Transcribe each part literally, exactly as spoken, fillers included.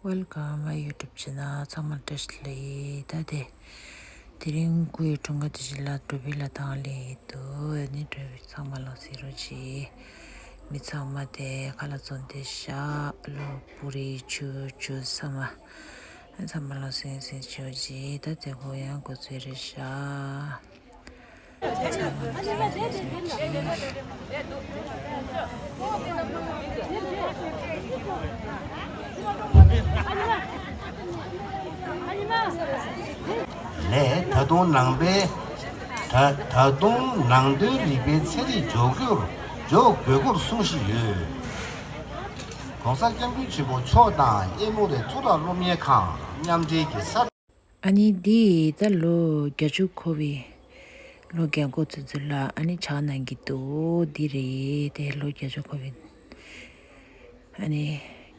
Welcome my YouTube channel. ཚང་མ་བཀྲ་ཤིས་བདེ་ལེགས། ད་དེ་དེ་རིང་སྐུའི་འཁྲུངས་སྐར་དུས་ཆེན་ལ་གྲོ་བི་ལ་དང་ལེན་ཡིན་འདུག་ཨ་ནི་གྲོ་བི་ཚང་མ་ལ་གཟིགས་རོགས་གྱིས། མི་ཚང་མ་དེ་ཁ་ལག་བཙོང་སྟེ་ཤག་ལོ་པུ་རི་ཆུ་ཆུ་ཚང་མ། ཚང་མ་ལ་གཟིགས་གཟིགས་བྱོས་གྱིས། ད་དེ་གོ་ཡང་གོ་ཚོད་རེད་ཤག་ལས་ད་དུང་ནང་པའི་ད་ད་དུང་ནང་དོན་རིག་པའི་ཚན་རིག་འཇོག་རྒྱུར་འཇོག་དགོས་སྐོར་གསུང་བཞིན་ཡོད། ༸གོང་ས་༸སྐྱབས་མགོན་ཆེན་པོ་མཆོག་དང་ཨེ་མོ་རི་གཙུག་ལག་སློབ་གཉེར་ཁང་མཉམ་འབྲེལ་གྱི་གསར། ཨ་ནི་འདི་ད་ལོ་བརྒྱད་ཅུ་འཁོར་བའི་ལོ་རྒན་གོག་ཚོ་ཚོ་ལ་ཨ་ནི་ཕྱག་གནང་གི་འདུག་འདི་རེད། དེ་ལོ་བརྒྱད་ཅུ་འཁོར་བའི་ཨ་ནི་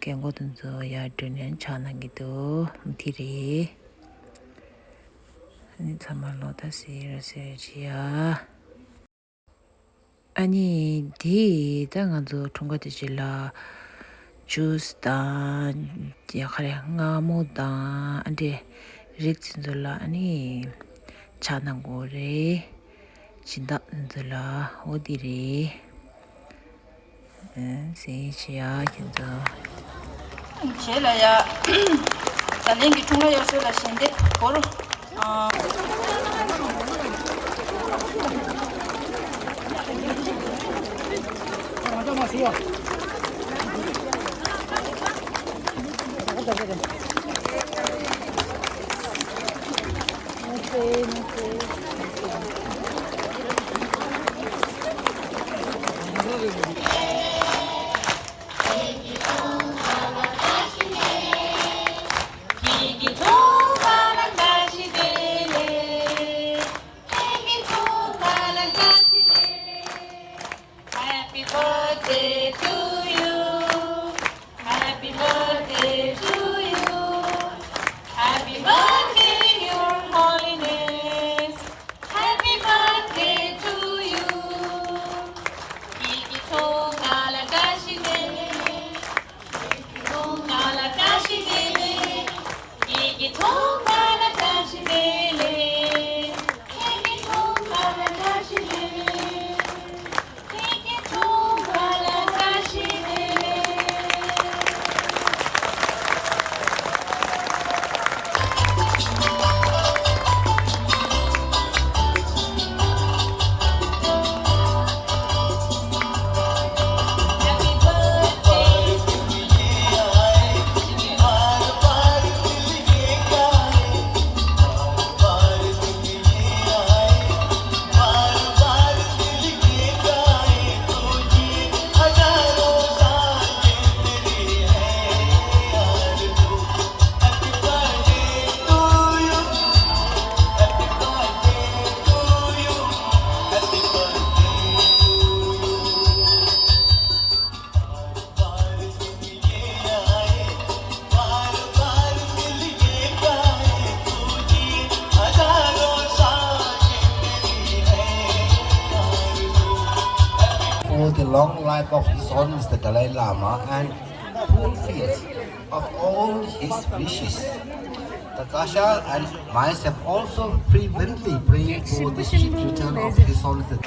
རྒན་གོག་དེ་ཚོ་ཡར་འགྲོ་ནས་ཕྱག་གནང་གི་འདུག་འདི་རེད། ཨ་ནི་ཚང་མ་ལོ་ད་ཟེར་ར་ཟེར་བྱེད་ཡ། ཨ་ནི་དེ་ད་ང་ཚོ་འཁྲུངས་སྐར་དུས་ཆེན་ལ་ཇུས་དང་ཡ་ག་རེ་མངར་མོ་དང་ཨ་འདྲེ་རིགས་ཚོ་ཚོ་ལ་ཨ་ནི་ཕྱག་གནང་དགོས་རེད། སྦྱིན་བདག་ཚོ་ཚོ་ལ་འོ་དེ་རེད། ཨ་ཟེར་བྱེད་ཡ་ཁྱེད་ཚོ། རྗེས་ལ་ཡ། ད་ལན་གྱི་འཁྲུངས་སྐར་གཡར་ཟོལ་ལ་ཞལ་འདེབས་སྐོར། ཨ། Happy birthday to you. Happy birthday to you. Happy birthday, Your Holiness. Happy birthday to you. Kiki chonga la gashi de. Kiki chonga la gashi de. Kiki chonga la gashi de. Kiki chonga la gashi de. For the long life of His Holiness the Dalai Lama and fulfills of all his wishes. The Kashal and myself also fervently pray for the swift return of His Holiness.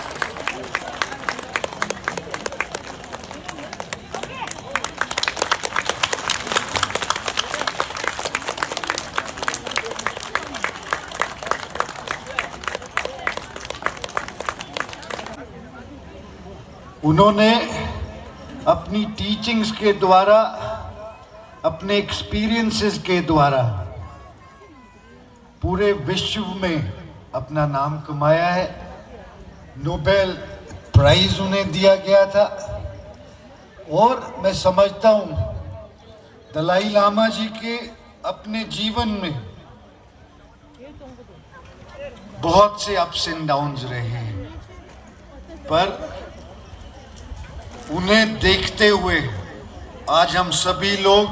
उन्होंने अपनी टीचिंग्स के द्वारा, अपने एक्सपीरियंसेस के द्वारा पूरे विश्व में अपना नाम कमाया है। नोबेल प्राइज उन्हें दिया गया था और मैं समझता हूँ दलाई लामा जी के अपने जीवन में बहुत से अप्स एंड डाउन्स रहे हैं, पर उन्हें देखते हुए आज हम सभी लोग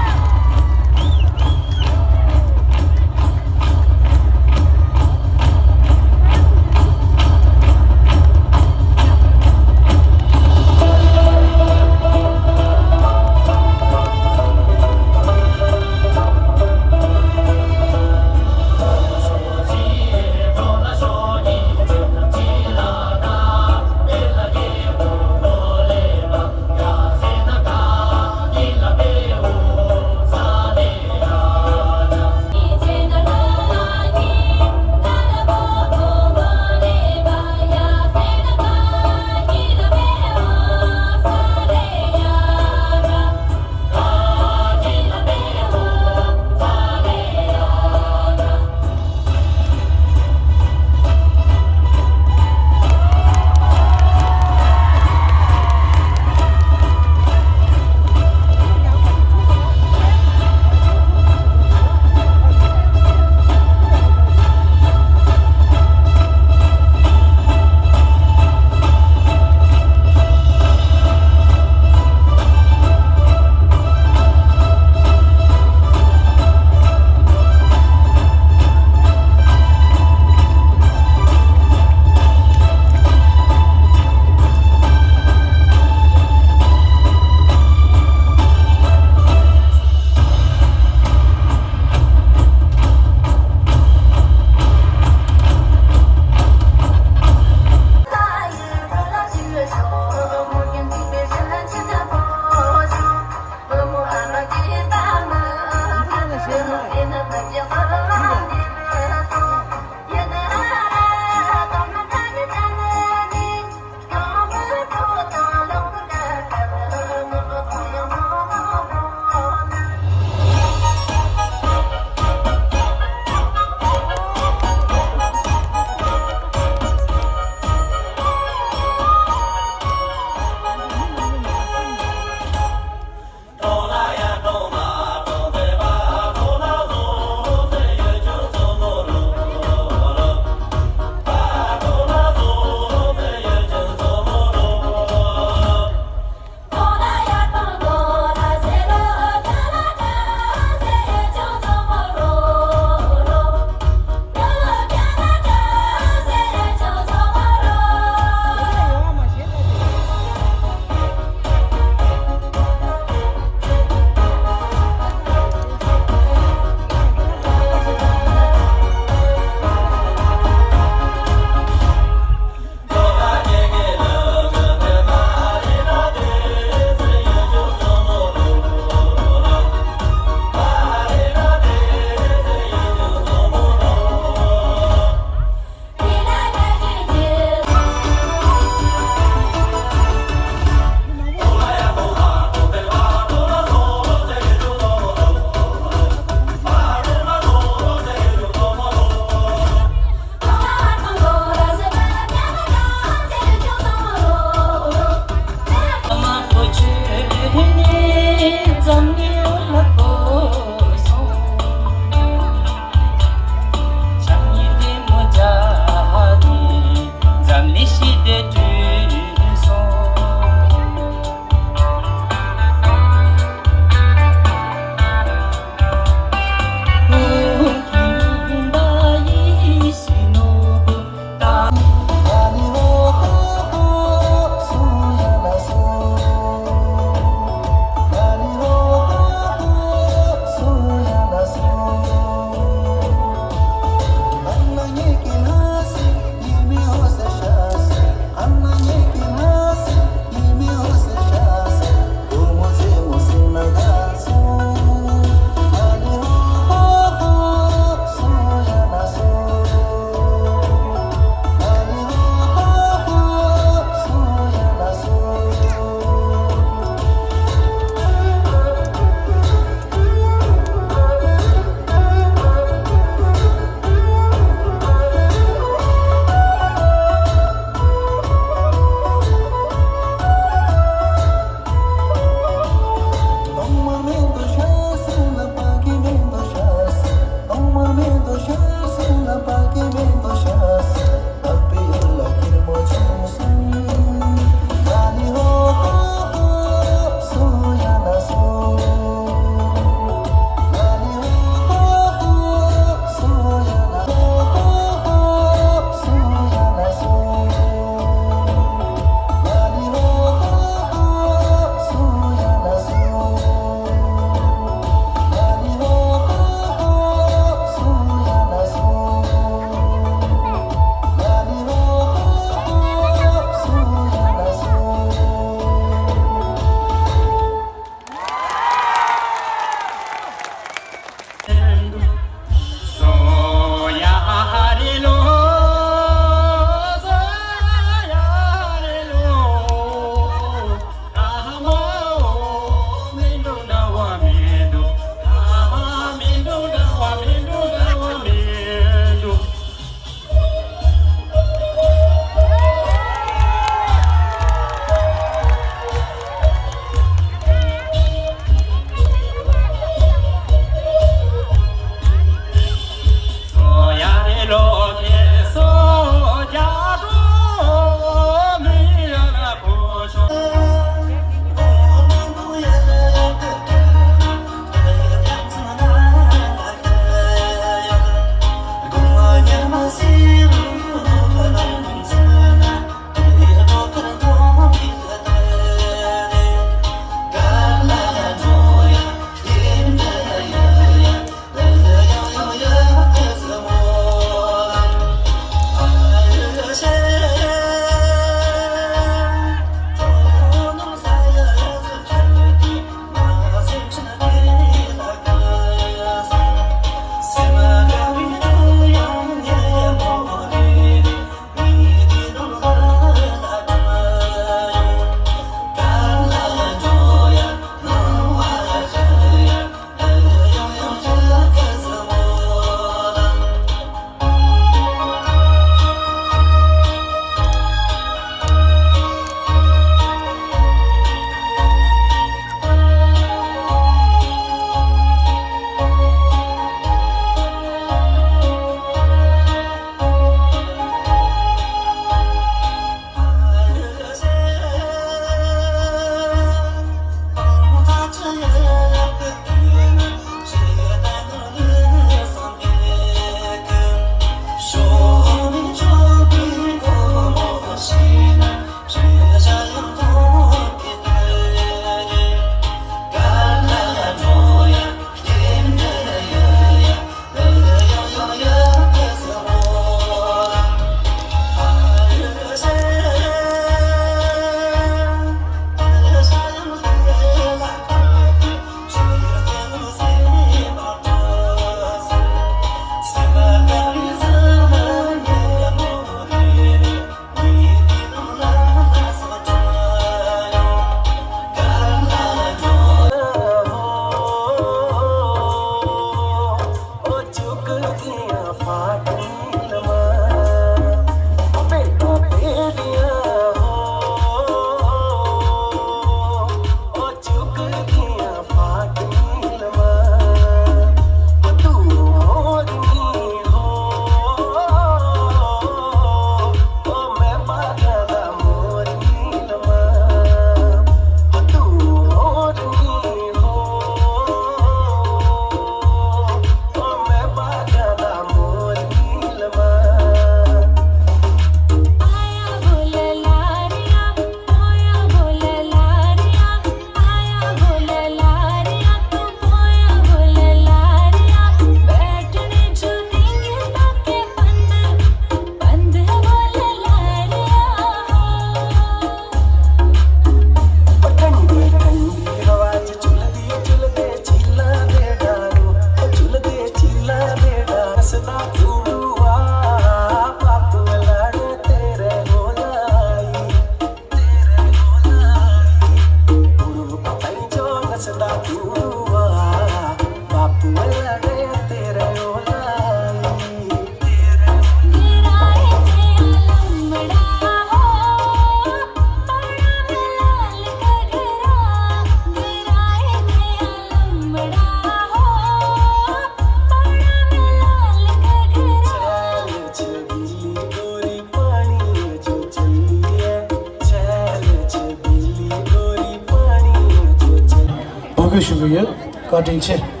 འབོད་ཞུ་གི་ཡོད། བཀའ་དྲིན་ཆེ།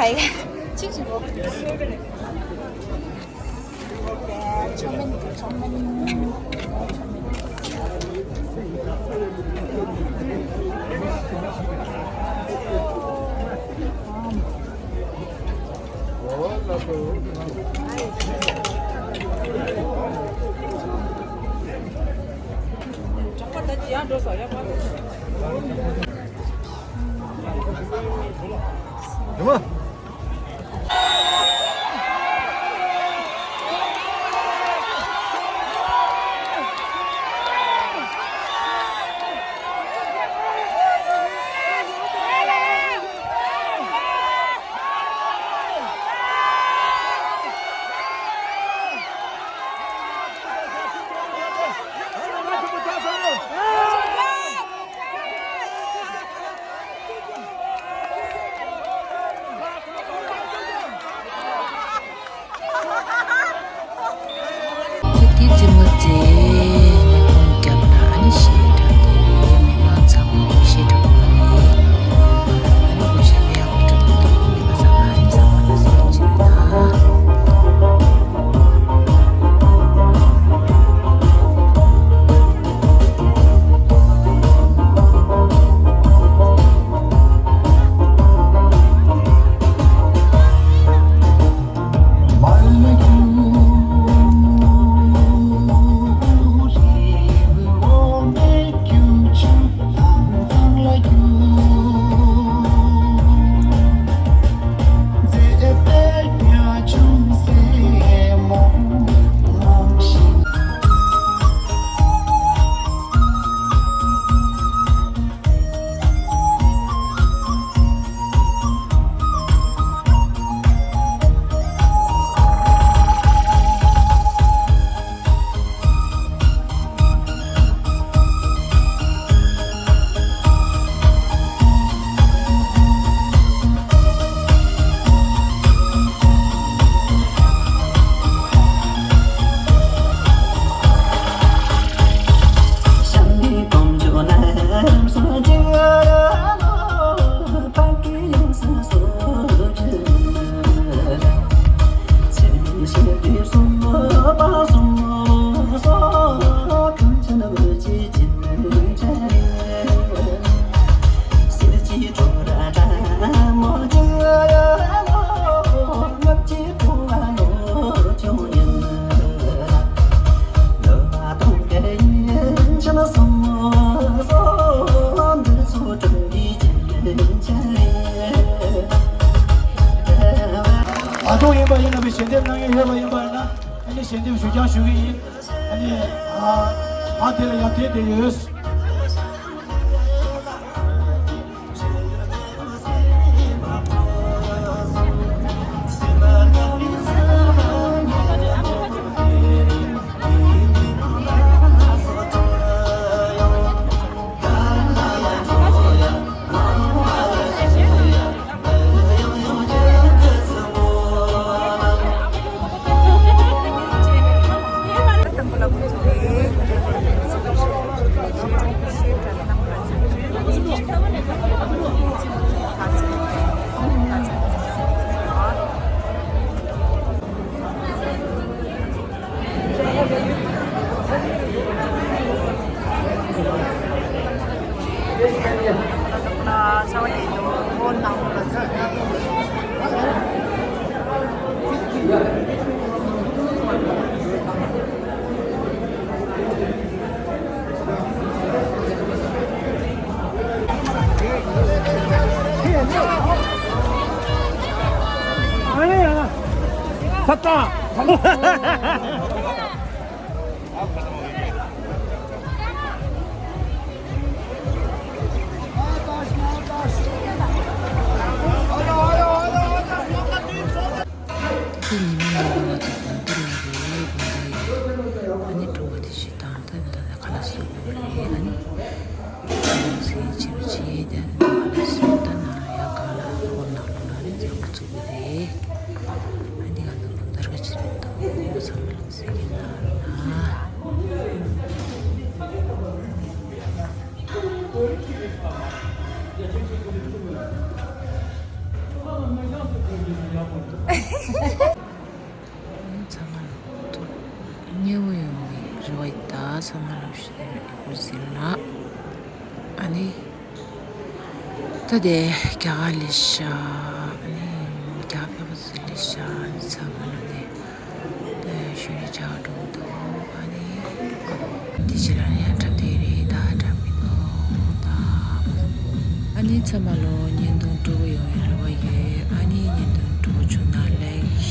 ཁྱེད་ཀྱིས་རྩེད་མོ་རྩེ་ནས་ཁོང་བརྒྱབ་ན་ཨ་ནི་ཞེ་དྲག་གི་མི་མང་ཚང་མ་ཞེ་དྲག་པོ་རེད། ཨ་ནི་ཀུ་ཤ་མེད་ཡག་པོ་འགྲོ་གི་འདུག་མི་མང་ཚང་མ་ཨ་ནི་ཚང་མ་ལ་གཟིགས་རོགས་བྱེད་རོགས་གནང་། ཨ་ཐུང་ཡིན་པ་ཡིན་ན་བའི་ཞལ་འདེབས་གནང་ཡོད་ཡོད་པ་ཡིན་པ་ཡིན་ན་ཨ་ནི་ཞལ་འདེབས་ཞུ་རྐྱང་ཞུ་གི་ཡིན། ཨ་ནི་ཨ་ཨ་དེ་ལ་ཡང་དེ་དེ་ཡོད། खत्म। ཁྱེད་ཉི་མ་ཉི་མ་ང་ཚོ་དགོན་པ་ལ་རེད། དགོན་པ་ཡོད། ཨ་ནི་སྤྲོ་བ་དེ་ཞིག་དང་། ད་ད་ད་ཁ་ལག་བཟོ་དགོས་རེད། ཨ་ནི་ཁ་ལག་བཟོས་བྱས་བྱས། ད་ད་ཁ་ལག་བཟོས། ད་ནང་ལ་ཡར་གང་ལ་ཧོབ་ནང་ལོགས་ལ་རེད། འཛོམས་པ་ཚུགས་ཀྱི་རེད། ཨ་ནི་ང་ཚོ་ལོ་ལྟར་ག་ཅི་རེད་འདུག་ཚང་མ་ལ་གཟིགས་ཀྱི་གནང་རོགས་གནང་། ཚང་མ་ལ་ཐུགས་མཉེས་པོ་ཡོང་བའི་རེ་བ་ཡིན། ད་ཚང་མ་ལ་ཡག་པོ་ཟེར་ལ། ཨ་ནི་ད་དེ་རྒྱ་གར་ལས་ཤག་ཨ་ནི་རྒྱ་གར་ཕེབས་པ་ཚོ་ལས་ཤག་ཨ་ནི་ཚང་མ་ལ་ནས་ཞུ་རེ་བྱ་འགྲོ་གི་འདུག་ཨ་ནི་དེ་ཕྱི་ལ་ཡང་འཁྲབ་བསྡད་རེད། ད་འཁྲབ་མི་འདུག་ད་ཨ་ནི་ཚང་མ་ལོ་བརྙན་ཐུང་སྤྲོ་པོ་ཡོང་བའི་རེ་བ་ཡོད། ཨ་ནི་བརྙན་ཐུང་སྤྲོ་པོ་བྱུང་ན་ལའིག་